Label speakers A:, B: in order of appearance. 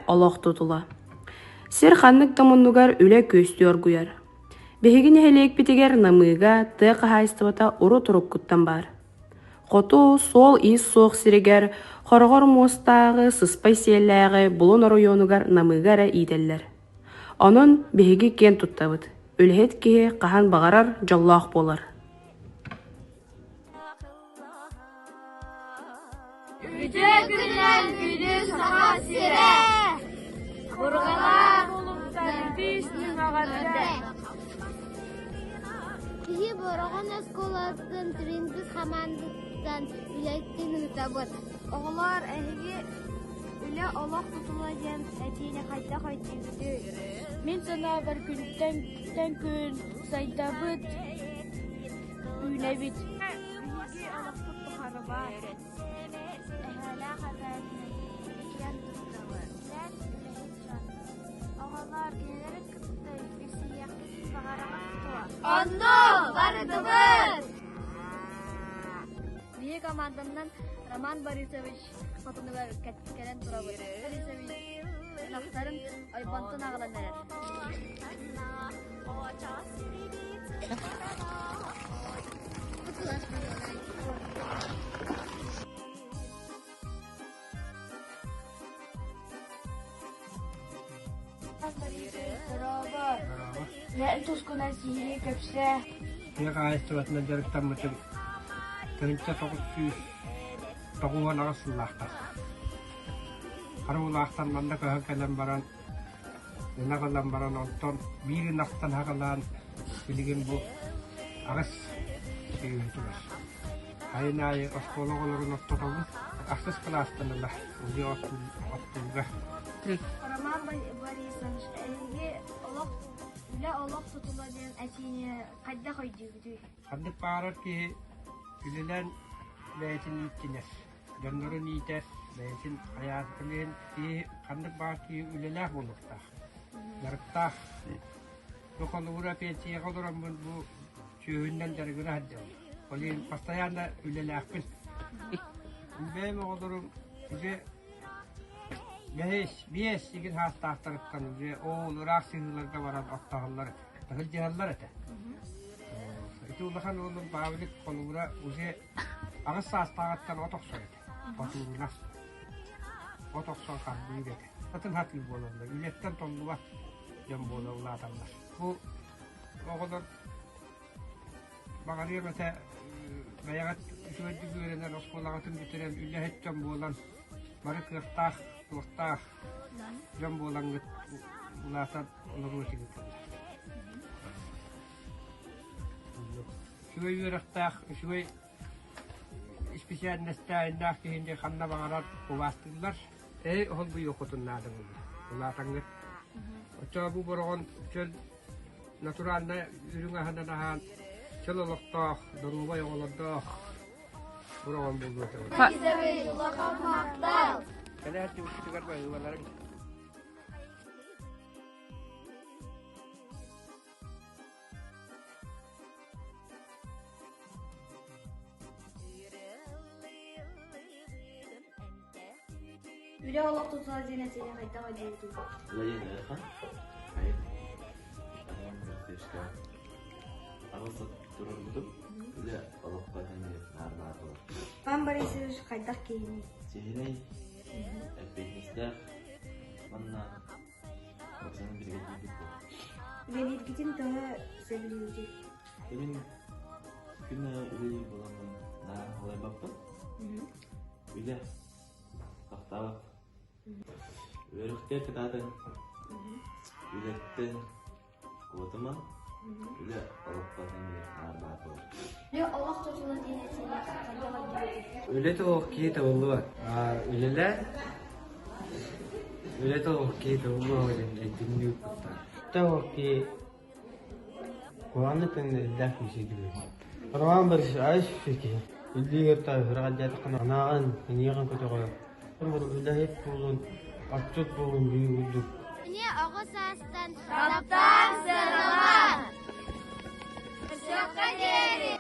A: Олох тутула. Сир ханнык да муннугар үлэ күөстүү оргуйар. Биһиги нэһилиэкпитигэр Намыыга тыа хаһаайыстыбата урут-уруккуттан баар. Хоту, суол-иис суох сиригэр хороҕор муостааҕы, сыспай сиэллээҕи Булун оройуонугар Намыыга эрэ иитэллэр. Онон биһиги киэн туттабыт, үлэһит киһи хаһан баҕарар дьоллоох буолар.
B: Үтүө күнүнэн күнү Саха сирэ! Бурҕалаах улуктан песню эҕэрдэ!
C: Киһи Бороҕон оскуолатын Тринбис хамаандаттан үлэттин ыытабыт.
B: Оҕолоор, эһиги үлэ олох тутула диэн этиини хайдах өйдүүгүтүй?
D: Мин санаабар күнтэн күн сайдабыт, үүнэбит.
B: Биһиги олохпут тухары баар. Эһээлээх эбээннэр киэн туттабыт. Үлэһит дьон. Оҕолоор, кинилэри кытта билсиһиэххитин баҕараҕыт дуо?
C: Онно барытыбыт!
B: Биһиги команданан Роман Борисович хотонугар кэлэн турабыт. Борисович ынахтарын ойбонтон аҕалан эрэр.
D: Дорообо. Тускунан сиһилии кэпсээ.
E: Тыа хаһаайыстыбатынан дьарыктаммытым 1998 сыллаахтар. Харуулаахтан манна көһөн кэлэн баран ынах ылан баран онтон биир ынахтан аҕалаан билигин бу аҕыс сүөһү турар. Айын аайы оскуола оҕолорун оттотобун. Ахсыс кылаастан ыла уже оттууга.
B: Роман Борисович, эһиги олох үлэ олох тутула диэн этиини хайдах өйдүүгүтүй?
E: Ханнык баҕарар киһи үлэлээн бэйэтин ииттинэр. Дьоннорун иитэр, бэйэтин хайаатын иһин киһи ханнык баҕар киһи үлэлээх буолуохтаах, дьарыктаах. Бу холобура пенсияҕа олороммун бу сүөһүннэн дьарыгыра сылдьабын. Ол иһин постоянно үлэлээхпин. Бэйэм оҕолорум уже бэһис, биэс игин саастаахтарыттан уже оол ыраах сыһыыларга баран оттоһоллор этэ, сылдьыһаллар этэ. Ити улахан уолум Павлик холобура уже Аҕыс саастааҕыттан от охсор этэ. Хотуурунас. От охсон харбыыр этэ. Атын хатыы буолаллар. Үлэттэн толлубат дьон буола улааталлар. Бу оҕолор баҕарыам этэ бэйэҕит үчүгэйдик үөрэнэн оскуолаҕытын бүтэрэн үлэһит дьон буолан бары кыахтаах, туохтаах дьон буолаҥҥыт улаатан олоруо этигит. Үчүгэй үөрэхтээх, үчүгэй исписээлинэстээһиннээх киһини ханна баҕарар убаастыыллар. Ээ, оһолбуйуоххутун наада буолла. Улаатаҥҥыт. Оччоҕо бу бороҕон чөл натуральнай үрүҥ аһынан аһаан, чөл олохтоох, доруобай оҕолордоох бороҕон буолуо этэ.
C: Улахан махтал!
E: Кэлэ сылдьыбыккытыгар баһыыбаларыҥ.
B: Үлэ олох тутула диэн этиини хайдах өйдүүгүтүй?
F: Владимир Аҕыс турарбытым үлэ олоххо наар баар буолар.
B: Пан Борисович хайдах киһиний?
F: Чиһинэй, эппиэтинэстээх уонна
B: Үлэлииргитин төһө сөбүлүүгүтүй?
F: Мин күн аайы үлэлиир буоламмын наһаа халайбаппын. Үлэ тохтообот. Үөрэхтэр кытаатан үлэттэн куотума, үлэ олоххо тэҥҥэ наар баар буолар.
B: Үлэ олох тутула диэн этиини хайдах өйдүүгүтүй?
G: Үлэ толох киһи табыллыбат. Үлэлээ Үлэ толох киһи табыллыбат диэн өйдөбүнньүк куттаах.
H: Толох киһи куһаҕаннык төннөрүллээх киһи Роман Борисович айыс киһи. Үллүүгэр таһыраҕа анааҕын, эниэҕин көтөҕөр. Үлэһит буолун, отчут буолун бүү курдук.
C: Кини оҕо саастан
B: Таптаан сыаналаан!
C: Өсөххө диэри!